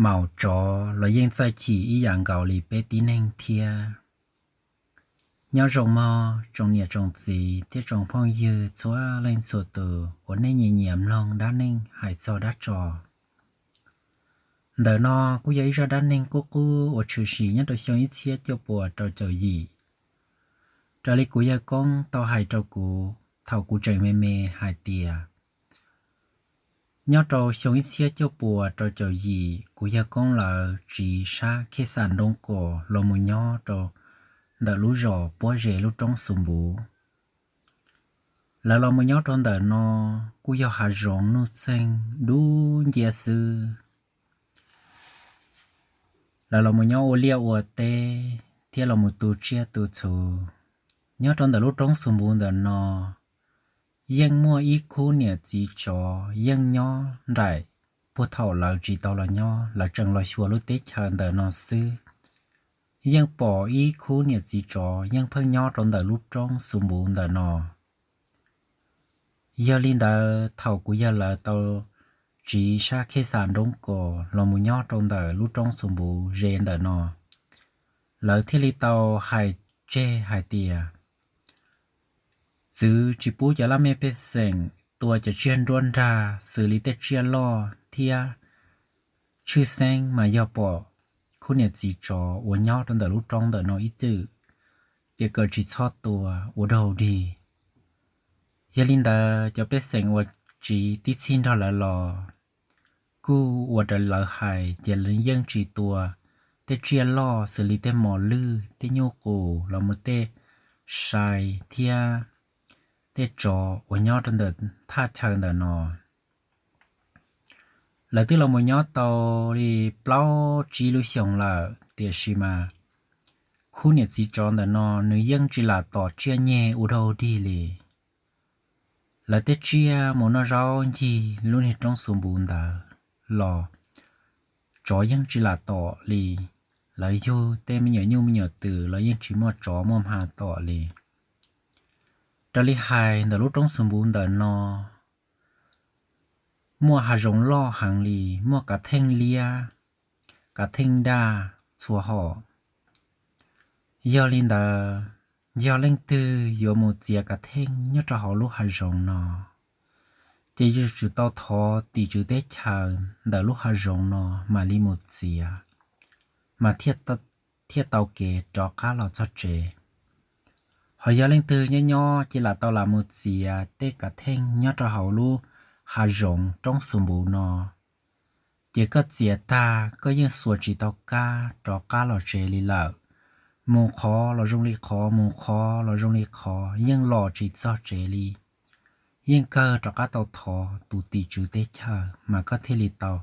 maum tsov los yeej txawj chim ib yam nkaus li peb tib neeg thiab. Nyob zoo mog tsoom niam tsoom txiv thiab tsoom phooj ywg txhua leej txhua tus uas nej nyiam nyiam mloog dab neeg hais txog dab tsov. Ntawm no kuj yog ib zaj dab neeg qub qub uas tshwm sim nyob rau xyoo ib txhiab cuaj puas rau caum yim. Raws li kuv yawg koob tau hais rau kuv thaum kuv tseem me me hais tias, nyob rau xyoo ib txhiab cuaj puas rau caum yim, kuv yawg koob lawv tsiv sab Khej Xam Nroob Kos los mus nyob rau ntawm lub zos puab ze lub roob Xus Npuv. Lawv los mus nyob rau ntawm no kuj yog hav zoov nuj txeeg dub nciab xwb. Lawv los mus nyob ua liaj ua teb thiab los mus tu tsiaj tu txhu. Nyob rau ntawm lub roob Xus Npuv ntawm no yeej muaj ib khub niam txiv tsov yeej nyob nraim puag thaum lawv tsis tau los nyob, lawv tseem los xyuas lub teb chaws ntawm no xwb. Yeej pom ib khub niam txiv tsov yeej pheej nyob rau ntawm lub roob Xus Npuv ntawm no. Yog li ntawd thaum kuv yawg lawv tau tsiv sab Khej Xam Nroob Kos los mus nyob rau ntawm lub roob Xus Npuv ze ntawm no, lawv thiaj li tau hais tseg hais tias, txwv tsis pub cov laj mej pej xeem tua cov tsiaj nruab nrag xws li tej tsiaj loj thiab tshwj xeeb mas yog pom khub niam txiv tsov uas nyob rau ntawm lub roob ntawm no ib txwm, ces kom tsis txhob tua ua dog dig. Yog li ntawd cov pej xeem uas tsiv tib txhij nrog lawv los kuj ua raws lawv hais ces lawv yeej tsis tua tej tsiaj loj xws li tej mos lwj, tej nyuj qus los mus tej sai thiab tej tsov uas nyob rau ntawm thaj chaw ntawm no. Lawv twb los mus nyob tau li plaub tsib lub xyoos lawm, tiam sis mas khub niam txiv tsov ntawm no nws yeej tsis lam tom tsiaj nyeg ua dog dig li. Lawv tej tsiaj mus noj zaub ncig lub niag roob Xus Npuv ntawd los tsov yeej tsis lam tom li. Lawv yug tej me nyuam nyuj me nyuam twm los yeej tsis muaj tsov muaj hma tom li. Raws li hais ntawm lub roob Xus Npuv ntawm no muaj hav zoov loj heev li, muaj kav theej liab, kav theej daj txhua hom. Yog li ntawd, yog leej twg yuav mus txiav kav theej nyob rau hauv lub hav zoov no, ces yuav tsum tau thov tim tswv teb chaws ntawm lub hav zoov no mam li mus txiav, mas thiaj tau kev rov qab los txog tsev. Ho yog leej twg nyob nyob ces lam tau lam mus txiav tej kav theej nyob rau hauv lub hav zoov roob Xus Npuv no, ces koj txiav tag koj yeej xuas tsis tau kab rov qab los tsev li lawm. Mus qhov los zoo li qhov, mus qhov los zoo li qhov, yeej los tsis txog tsev li. Yeej kawg rov qab tau thov tus tim tswv teb chaws mas koj thiaj li tau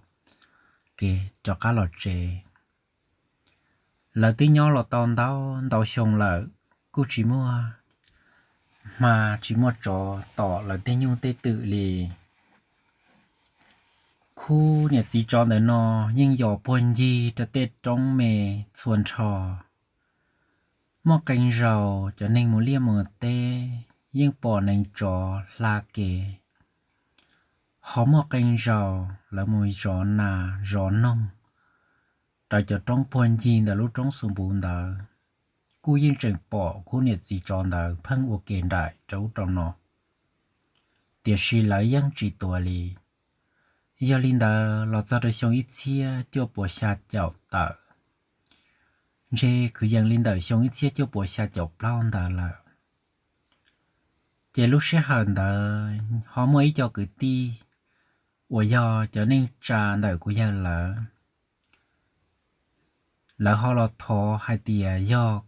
kev rov qab los tsev. Lawv twb nyob los tau ntau ntau xyoo lawm, kuj tsis muaj hma tsis muaj tsov tom lawv tej nyuj tej twm li. Khub niam txiv tsov ntawm no yeej yos puag ncig rau tej roob me txhua nrho. Muaj qee zaus cov neeg mus liaj mus teb yeej pom neev tsov hla kev. Ho muaj qee zaus lawv mus zov nas zov noog rau cov roob puag ncig ntawm lub roob Xus Npuv ntawd, kuj yeej tseem pom khub niam txiv tsov ntawd pheej ua ke nraim rau ub rau no, tiam sis lawv yeej tsis tua li. Yog li ntawd los txog rau xyoo ib txhiab cuaj puas xya caum tawm, ntshe kwv yees li ntawm xyoo ib txhiab cuaj puas xya caum plaub ntawd lawm. Ces lub sij hawm ntawd ho muaj ib co kwv tij uas yog cov neej tsa ntawm kuv yawg lawv, lawv ho los thov hais tias yog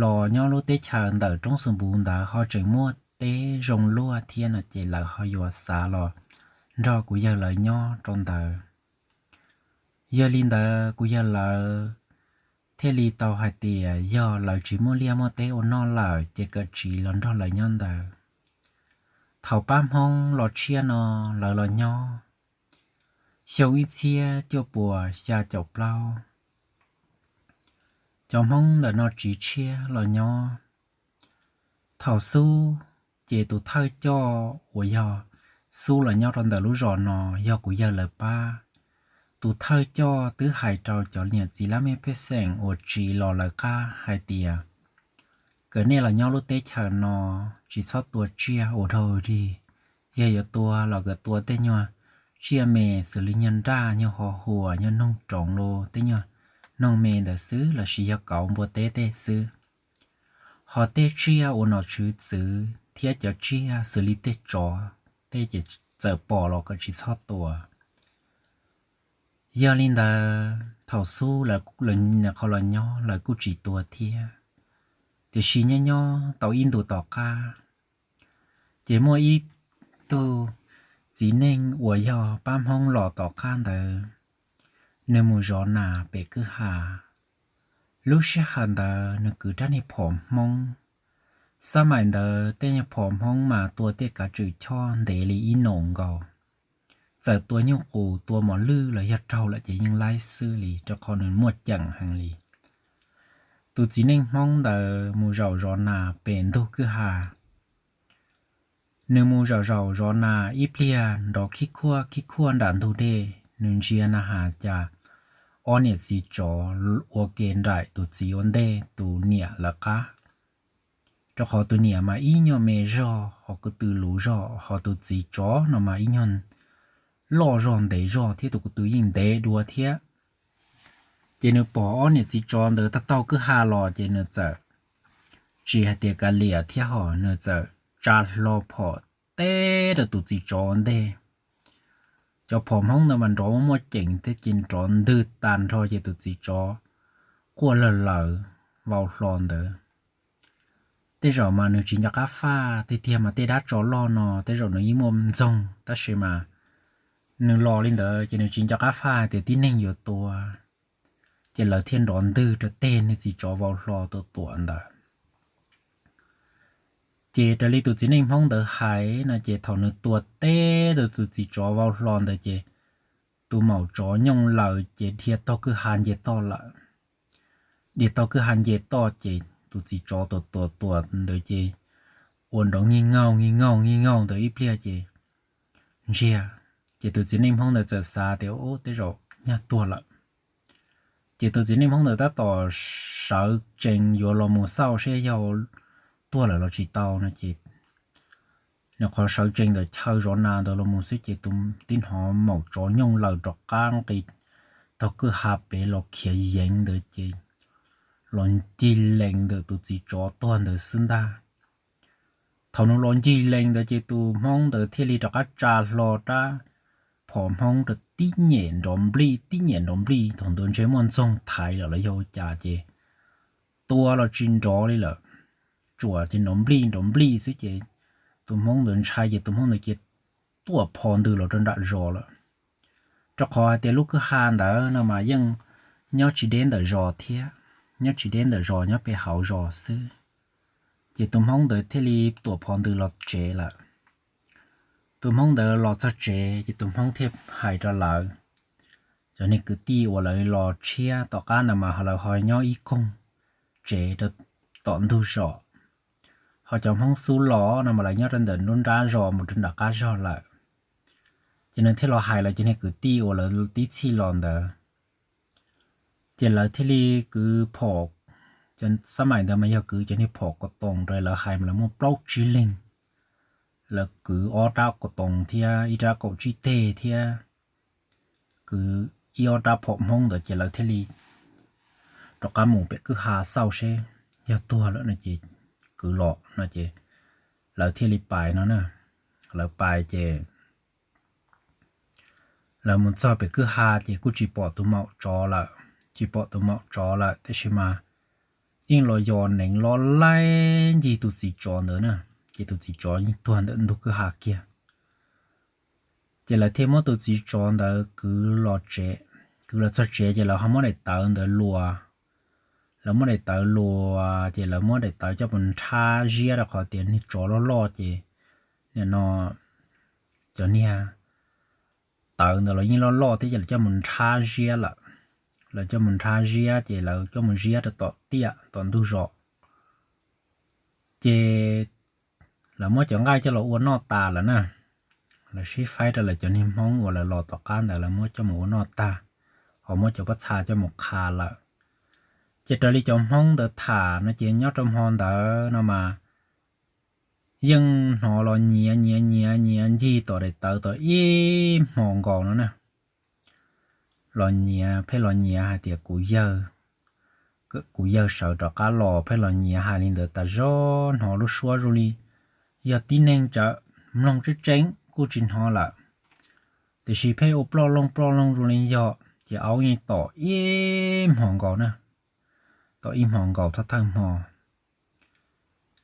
los nyob lub teb chaws ntawm roob Xus Npuv ntawd ho tseem muaj teb zoo luaj thiab no ces lawv ho yuav xav los nrog kuv yawg lawv nyob rau ntawd. Yog li ntawd kuv yawg lawv thiaj li tau hais tias yog lawv tsis muaj liaj muaj teb ua noj lawm ces kawm tsiv los nrog lawv nyob ntawd. Thaum pab Hmoob los tshiab no lawv los nyob xyoo ib txhiab cuaj puas xya caum plaub. Cov Hmoob ntawm no tsiv tshiab los nyob. Thaum xub ces tus thawj coj uas yog xub los nyob rau ntawm lub zos no yog kuv yawg lawv pab. Tus thawj coj twb hais rau cov niam txiv laj mej pej xeem uas tsiv los lawv qab hais tias, kom nej los nyob lub teb chaws no, tsis txhob tua tsiaj ua dog dig. Yog yuav tua los kom tua tej nyuag tsiaj me xws li nyuag nraj, nyuag ho huas, nyuag noog roov los tej nyuag noog me ntawd xwb, lossis yog kauv npua teb tej xwb. Ho tej tsiaj ua nom tswv txwv thiab cov tsiaj xws li tej tsov, tej ces txawm pom los kom tsis txhob tua. Yog li ntawd thaum xub lawv qhov los nyob lawv kuj tsis tua thiab. Tiam sis nyob nyob tau ib ntus tom qab, ces muaj ib tug txiv neej uas yog pab Hmoob los tom qab ntawd, nws mus zov nas pem kwj ha. Lub sij hawm ntawd nws kwv rab niag phom Hmoob. Xab maim ntawd tej nyuag phom Hmoob mas tua tej kav tswm choj ntev li ib nus nkaus. Txawm tua nyuj qus tua mos lwj los yog raug lawm ces yeej laib xwb li, rau qhov nws muaj ceem heev li. Tus txiv neej Hmoob ntawd mus zaum zov nas pem ntug kwj ha. Nws mus zaum zaum zov nas ib pliag nrov khib khuaj khib khuaj nram ntug dej, nws ntsia na has cas ob niam txiv tsov ua ke nraim tus txiv ua ntej, tus niam lawv qab. Rau qhov tus niam mas ib nyuag me zog ho ko tw luv zog, ho tus txiv tsov no mas ib nyuag loj zog ntev zog thiab tus ko tw yeej ntev dua thiab. Ces nws pom ob niam txiv tsov ntawd taug taug kwj ha los ces nws txawm tsis hais tias kav liam thiab ho nws txawm tsa hlo phom teb rau tus txiv tsov ua ntej. Cov phom Hmoob ntawd mas nrov muaj ceem thiab ces nrov ntwg tag nrho ces tus txiv tsov quaj lawg laws vau hlo ntawd. Tej zaum mas nws tsis nco qab faj, tiag tiag mas tej dab tsov loj no tej zaum nws yeej muaj ntxoog, tab sis mas nws los li ntawd ces nws tsis nco qab faj hais tias tib neeg yuav tua, ces lawv thiaj nrov ntwg rau tej niag txiv tsov vau hlo tua tuam ntawd. Ces raws li tus txiv neej Hmoob ntawd hais no ces thaum nws tua teb rau tus txiv tsov vau hlo ntawd ces tus maum tsov nyooj laws ces dhia taug kwj ha nce toj lawm. Dhia taug kwj ha nce toj ces tus txiv tsov tua tua tuam ntawd ces ua nrov nkig nkaug nkig nkaug nkig nkaug ntawd ib pliag ces ntsiag. Ces tus txiv neej Hmoob ntawd txawm xav tias, Ub, tej zaum nyaj tuag lawm. Ces tus txiv neej Hmoob ntawd tab tom sawv tsees yuav los mus xauj seb yog tuag lawm los tsis tau no ces nws qhov sawv tsees ntawm chaw zov nas ntawd los mus xwb ces tus tib hnov maum tsov nyooj laws rov qab nqis taug kwj ha pem los khiav yeev ntawd ces los ncig lees ntawm tus txiv tsov tuag ntawd xwb ntag. Thaum nws los ncig lees ntawd ces tus Hmoob ntawd thiaj li rov qab tsa hlo rab phom Hmoob rau tib nyem nrov nplij tib nyem nrov nplij, thaum ntawd ntshe muaj ntxoog thaiv lawm los yog ua cas ces tua los tsis nrov li lawm, tsuas ces nrov nplij nrov nplij xwb ces tus Hmoob ntawd ntshai ces tus Hmoob ntawd cia tuam phom ntws los rau nram zos lawm. Rau qhov hais tias lub kwj ha ntawd no mas yeej nyob tsis deb ntawm zos thiab, nyob tsis deb ntawm zos, nyob pem hauv zos xwb. Ces tus Hmoob ntawd thiaj li tuam phom ntws los tsev lawm. Tus Hmoob ntawd los txog tsev ces tus Hmoob thiaj hais rau lawv, cov niag kwv tij uas lawv los tshiab tom qab ntawd mas lawv ho nyob ib koog tsev rau tom ntug zos, ho cov Hmoob xub los no mas lawv nyob rau ntawm nruab nrab zos mus rau nram qab zog lawm. Ces nws thiaj los hais lawv cov niag kwv tij uas lawv tib txhij los ntawd. Ces lawv thiaj li kwv phom, xab maim ntawd mas yog kwv cov niag phom kaus toos rau lawv hais mas lawv muaj plaub tsib leeg. Lawv kwv ob rab kaus toos thiab ib rab kaum tsib teg thiab kwv ib ob rab phom Hmoob ntawd ces lawv thiaj li rov qab mus pem kwj ha xauj seb yog tuag lawm no ces kwv los no ces lawv thiaj li pais no na. Lawv pais ces lawv mus txog pem kwj ha ces kuj tsis pom tus maum tsov lawm, tsis pom tus maum tsov lawm, tab sis mas yeej los yos neev lob laij ncig tus txiv tsov ntawd na, ces tus txiv tsov yeej tuag ntawm ntug kwj ha kiag. Ces lawv thiaj muab tus txiv tsov ntawd kwv los tsev, kwv los txog tsev ces lawv ho muab daim tawv ntawd luas, lawv muab daim tawv luas ces lawv muab daim tawv coj mus nrhab ziab rau qhov tias niag tsov loj loj ces nim no cov niag tawv ntawd los yeej loj loj thiab ces lawv coj mus nrhab ziab lawm. Lawv coj mus nrhab ziab ces lawv coj mus ziab rau tom tiaj tom ntug zos. Ces lawv muab cov nqaij coj los ua noj tas lawm na. Lawv sib faib rau lawv cov niag Hmoob uas lawv los tom qab ntawd lawv muab coj mus ua noj tag. ho muab cov pob txha coj mus qha lawm. Ces raws li cov Hmoob ntawd tham no ces nyob rau hmo ntawd no mas yeej hnov los nyiav nyiav nyiav nyiav ncig tom daim tawv tau ib hmo nkaus no na. Los nyiav pheej los nyiav hais tias kuv yawg, kuv yawg sawv rov qab los pheej los nyiav hais li ntawd tas zog, hnov lub suab zoo li yog tib neeg tsawv, mloog tseeb tseeb kuj tsis hnov lawm, tiam sis pheej ua ploj loog ploj loog zoo li yog ces aub yeej tom ib hmo nkaus na, tom ib hmo nkaus thawj thawj hmo.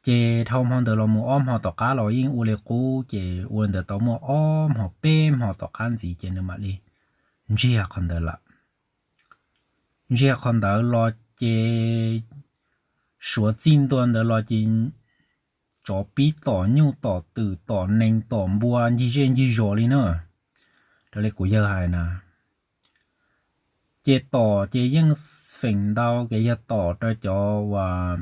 Ces dhau hmo ntawd los mus ob hmo tom qab los yeej ua li qub, ces ua li ntawd tau muaj ob hmo peb hmo tom qab ntxiv ces nws mam li ntsiag qhov ntawd lawm. Ntsiag qhov ntawd los ces suav txij ntua ntawd los ces tsov pib tom nyuj tom twm tom nees tom npua ncig zej ncig zos li na. Raws li kuv yawg hais na, ces tom ces yeej feem ntau ces yog tom rau cov uas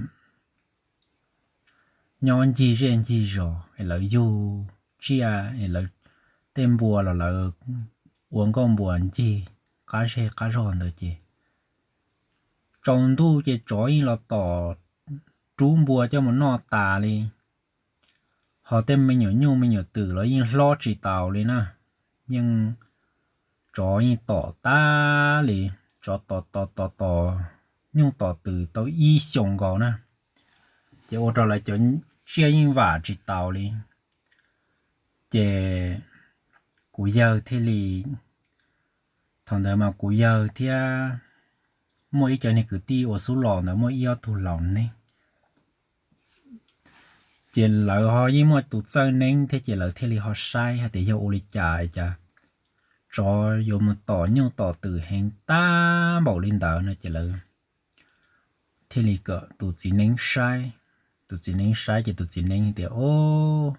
nyob ncig zej ncig zos es lawv yug tsiaj es lawv tej npua los lawv ua nkauj npua ncig qab zej qab zog ntawd ces tsaus ntuj ces tsov yeej los tom rub npua coj mus noj tas li. Ho tej me nyuam nyuj me nyuam twm los yeej hlob tsis taus li na, yeej, tsov yeej tom tas li, tsov tom tom tom tom nyuj tom twm tau ib xyoos nkaus na, ces ua rau lawv cov tsiaj yeej vam tsis taus li. Ces kuv yawg thiaj li, thaum ntawd mas kuv yawg thiab muaj ib co niag kwv tij uas xub los ntawd muaj ib ob tug laus neeb, ces lawv ho yeej muaj tus txawj neeb thiab ces lawv thiaj li ho saib hais tias yog ua li cas cas tsov yuav mus tom nyuj tom twm heev tag npaum li ntawd no ces lawv thiaj li kom tus txiv neeb saib. Tus txiv neeb saib ces tus txiv neeb tias, Ob,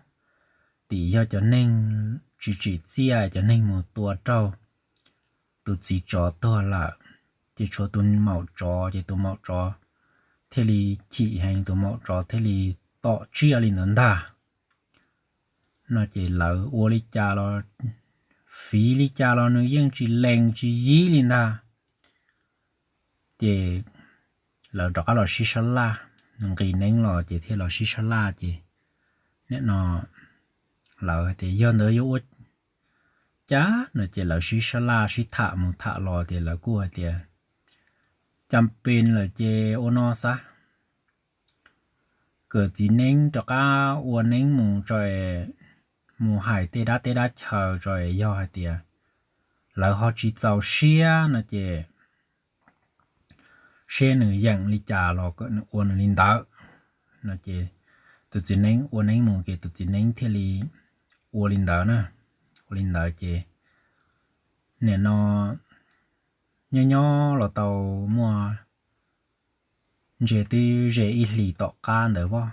tim yog cov neeg tsis tsim txiaj, cov neeg mus tua raug tus txiv tsov tuag lawm, ces tshuav tus maum tsov, ces tus maum tsov thiaj li chim heev, tus maum tsov thiaj li tom tsiaj li ntawd ntag. No ces lawv ua li cas los, fiv li cas los nws yeej tsis lees tsis yib li ntag. Ces lawv rov qab los sib sab laj, nqis neeb los ces thiaj los sib sab laj ces nim no lawv hais tias yog ntawd yuav ua cas no ces lawv sib sab laj sib tham mus tham los ces lawv kuj hais tias, Cas pes lawm ces ua no xav, kom txiv neeb rov qab ua neeb mus tso, mus hais tej dab teb dab chaw tso, yog hais tias lawv ho tsis txaus siab no ces seb nws yeem li cas los kom nws ua nws li ntawd. No ces tus txiv neeb ua neeb mus ces tus txiv neeb thiaj li ua li ntawd na. Ua li ntawd ces nim no nyob nyob los tau muaj ntsia twb ze ib hlis tom qab ntawd pob,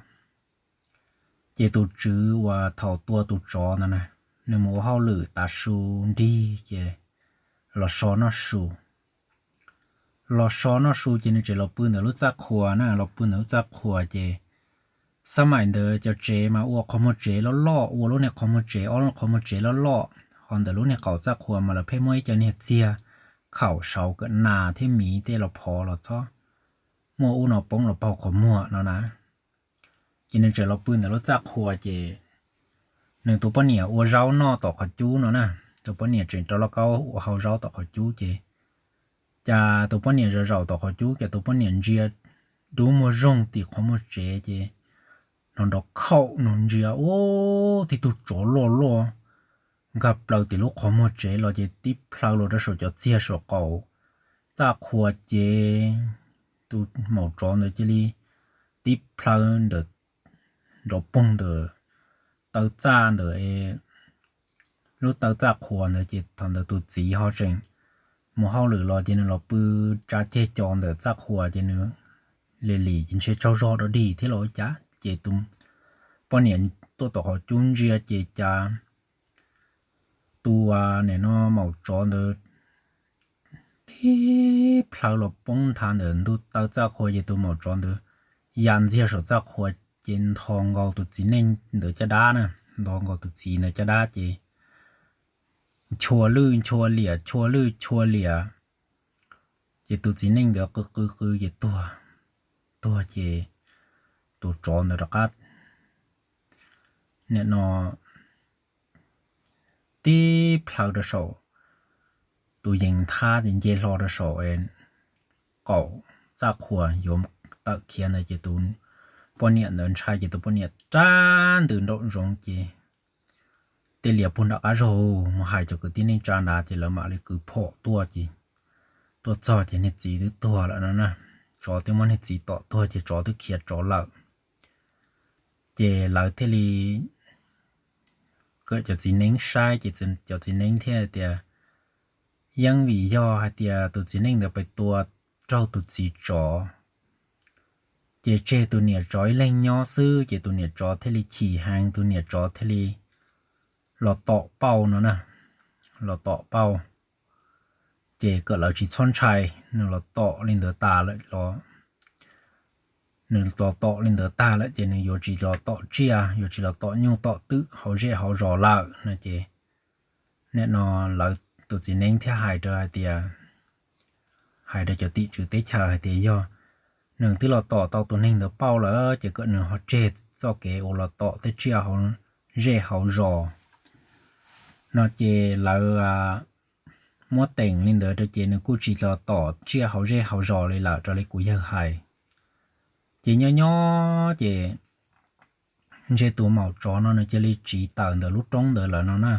ces tus tswv uas thaum tua tus tsov ntawd na, nws mus ua hauj lwm tav su nrig ces los so noj su. Los so noj su ces nws tseem los pw ntawm lub txaj qhua na, los pw ntawm lub txaj qhua ces xab maim ntawd cov tsev mas ua qhov muag tsev loj loj, ua lub niag qhov muag tsev, ob lub qhov muag tsev loj loj, ho ntawm lub niag qaum txaj qhua mas lawv pheej muaj ib co niag txiag khaum saud kom nas thiab miv tej los phov los txhob muaj ub no poob los paug qhov muag no na. Ces nws tseem los pw ntawm lub txaj qhua ces nws tus poj niam ua zaub noj tom qhov cub no na, tus poj niam tseem rau lauj kaub ua hau zaub tom qhov cub ces cas tus poj niam zaum zaum tom qhov cub ces tus poj niam ntsia dub muag zoog tim qhov muag tsev ces hnov nrov khaum no ntsia ub tib tug tsov loj loj nkag plaws tim lub qhov muag tsev los ces tib plhaw los rau saum cov txiag saum qaum txaj qhua ces tus maum tsov ntawd cia li tib plhaw ntawm nrov poog ntawm taw txaj ntawm lub taw txaj qhua ntawd ces thaum ntawd tus txiv ho tseem mus hauj lwm los ces nws los pw tsa ceg cos ntawm txaj qhua ces nws li lim ces ntshe tsaug zog dog dig thiab los ua cas ces tus poj niam tuaj tom qhov cub ntsia ces cas tus nim no maum tsov ntawd tib plhaw los poob nthav ntawm ntu taw txaj qhua ces tus maum tsov ntawd ya ntxiag saum txaj qhua ces ntho nkaus tus txiv neej ntawd caj dab na, ntho nkaus tus txiv ntawd caj dab ces nchua lwj nchua liam nchua lwj nchua liam Ces tus txiv neej ntawd qw qw qw ces tuag, tuag ces tus tsov ntawd rov qab nim no tib plhaw rau saum tus yees nthab ces nce hlo rau saum qaum txaj qhua yuav tawm khiav ntawd ces tus poj niam ntawd ntshai ces tus poj niam rab ntws nraum zoov ces tej lias puag nram qab zog mus hais cov kwv tij neej tsa nrad ces lawv mam li kwv phom tuaj ces tuaj txog ces niag txiv twb tuag lawm no na. Tsov twb muab niag txiv tom tuag ces tsov twb khiav tsov lawm. Ces lawv thiaj li kom cov txiv neeb saib ces cov txiv neeb thiaj tias yeej vim yog hais tias tus txiv neej ntawd pes tua raug tus txiv tsov ces tseg tus niam tsov ib leeg nyob xwb ces tus niam tsov thiaj li chim heev, tus niam tsov thiaj li los tom pauj no na, los tom pauj. Ces kom lawv tsis txhob ntshai, nws los tom li ntawd tas lawm los nws los tom li ntawd tag lawm ces nws yuav tsis los tom tsiaj, yuav tsis los tom nyuj tom twm hauv zej hauv zos lawm no ces nim no lawv tus txiv neeb thiaj hais rau hais tias, hais rau cov tim tswv teb chaws hais tias yog nws twb los tom tau tus neeg ntawd pauj lawm ces kom nws ho tseg txoj kev uas los tom tej tsiaj hauv zej hauv zos no ces lawv muab teem li ntawd rau ces nws kuj tsis los tom tsiaj hauv zej hauv zos li lawm raws li kuv yawg hais. Ces nyob nyob ces ntshe tus maum tsov no nws cia li tsiv tawm ntawm lub roob ntawd lawm no na,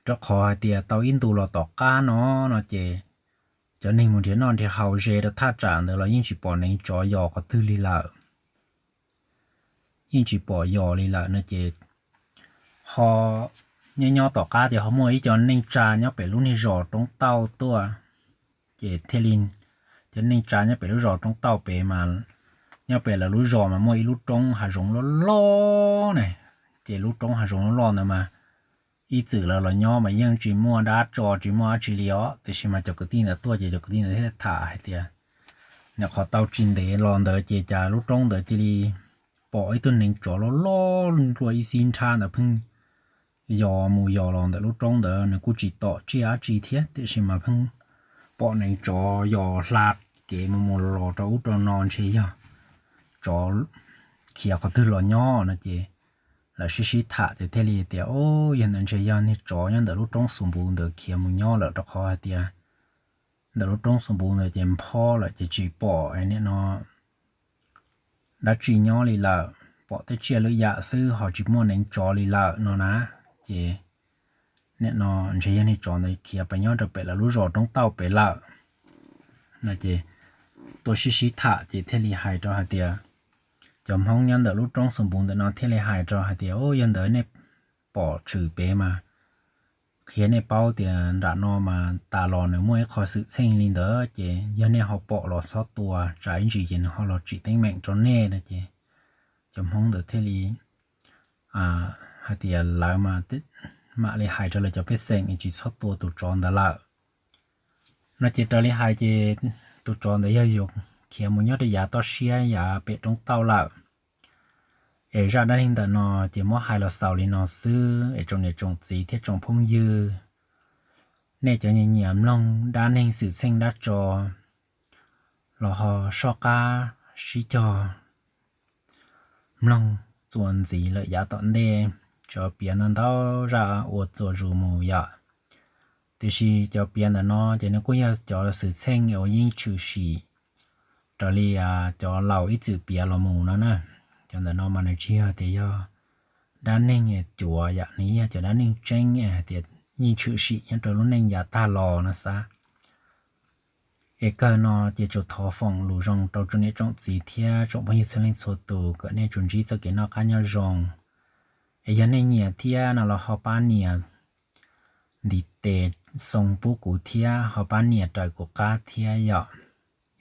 rau qhov hais tias tau ib ntu los tom qab no no ces cov neeg mus nrhiav noj nrhiav haus ze rau thaj tsam ntawd los yeej tsis pom neev tsov yos qhov twg li lawm, yeej tsis pom yos li lawm no ces ho nyob nyob tom qab ces ho muaj ib co neej tsa nyob pem lub niag zos roob tauj tuaj, ces thiaj li cov neej tsa nyob pem lub zos roob tauj pem mas nyob pem lawv lub zos mas muaj ib lub roob hav zoov loj loj ne, ces lub roob hav zoov loj loj ntawd mas ib txwm lawv los nyob mas yeej tsis muaj dab tso tsis muaj dab tsi li os, tiam sis mas cov kwv tij ntawd tuaj ces cov kwv tij ntawd thiaj tham hais tias nim qhov tau tsis ntev los ntawd ces cas lub roob ntawd cia li pom ib tug neev tsov loj loj luaj ib xib nrhab ntawd pheej yos mus yos los ntawm lub roob ntawd, nws kuj tsis tom tsiaj dab tsi thiab tiam sis mas pheej pom neev tsov yos hla kev mus mus los los rau ub rau no ntshe yog tsov khiav qhov twg los nyob no ces lawv sib sib tham ces thiaj li tias o, yog ntawd ntshe yog niag tsov nyob ntawm lub roob xus npuv ntawd khiav mus nyob lawm rau qhov hais tias ntawm lub roob xus npuv ntawd ces nphob lawm ces tsis pom nim no dab tsi nyob li lawm, pom tej tsiaj lwm yam xwb ho tsis muaj neev tsov li lawm no na. Ces nim no ntshe yog niag tsov ntawd khiav pes nyob rau pem lawv lub zos roob tauj pem lawm no ces tuaj sib sib tham ces thiaj li hais rau hais tias cov Hmoob nyob ntawm lub roob xus npuv ntawm no thiaj li hais rau hais tias o, yog ntawd nej pom tshwm pem mas qhia nej paub tias nram no mas tas los nws muaj ib qho xwm txheej li ntawd ces yog nej ho pom los txhob tua, tsam ib ntsis ces nws ho los tsim teeb meem rau nej no ces cov Hmoob ntawd thiaj li hais tias lawv mam li hais rau lawv cov pej xeem es tsis txhob tua tus tsov ntawd lawm no ces raws li hais ces tus tsov ntawd yog yuav khiav mus nyob rau yav toj siab yav pem roob tauj lawm. Es zaj dab neeg ntawm no ces muab hais los xaus li no xwb es tsoom niam tsoom txiv thiab tsoom phooj ywg, nej cov nyiam nyiam mloog dab neeg xwm txheej dab tso los ho soj qab sib cog mloog txuas ntxiv lawm yav tom ntej, tsuas piav ntau ntau zaj ua txuas zus mus yom. Tiam sis cov piav ntawm no ces nws kuj yog cov xwm txheej uas yeej tshwm sim raws li cov laus ib txwm piav los mus no na. Cov ntawm no mas nws tsis yog tias yog dab neeg cuav yom, nws yog cov dab neeg tseeb hais tias yeej tshwm sim nyob rau lub neej yav tag los no xav. Es kawg no ces tsuas thov foom lus zoo rau tsoom niam tsoom txiv thiab tsoom phooj ywg txhua leej txhua tus kom nej tsuas ntsib txoj kev noj qab nyob zoo. Es yog nej nyiam thiab no los ho pab nias ntiv tes xoo pub kuv thiab ho pab nias raws kuv qab thiab yom.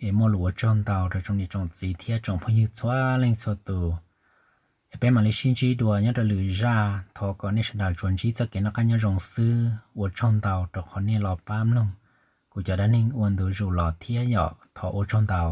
Es muaj lus ua tsaug ntau rau tsoom niam tsoom txiv thiab tsoom phooj ywg txhua leej txhua tus. Es peb mam li sib ntsib dua nyob rau lwm zaj, thov kom nej sawv daws tsuas ntsib txoj kev noj qab nyob zoo xwb. Ua tsaug ntau rau qhov nej los pab mloog kuv cov dab neeg ua ntu zus los thiab yom. Thov ua tsaug ntau.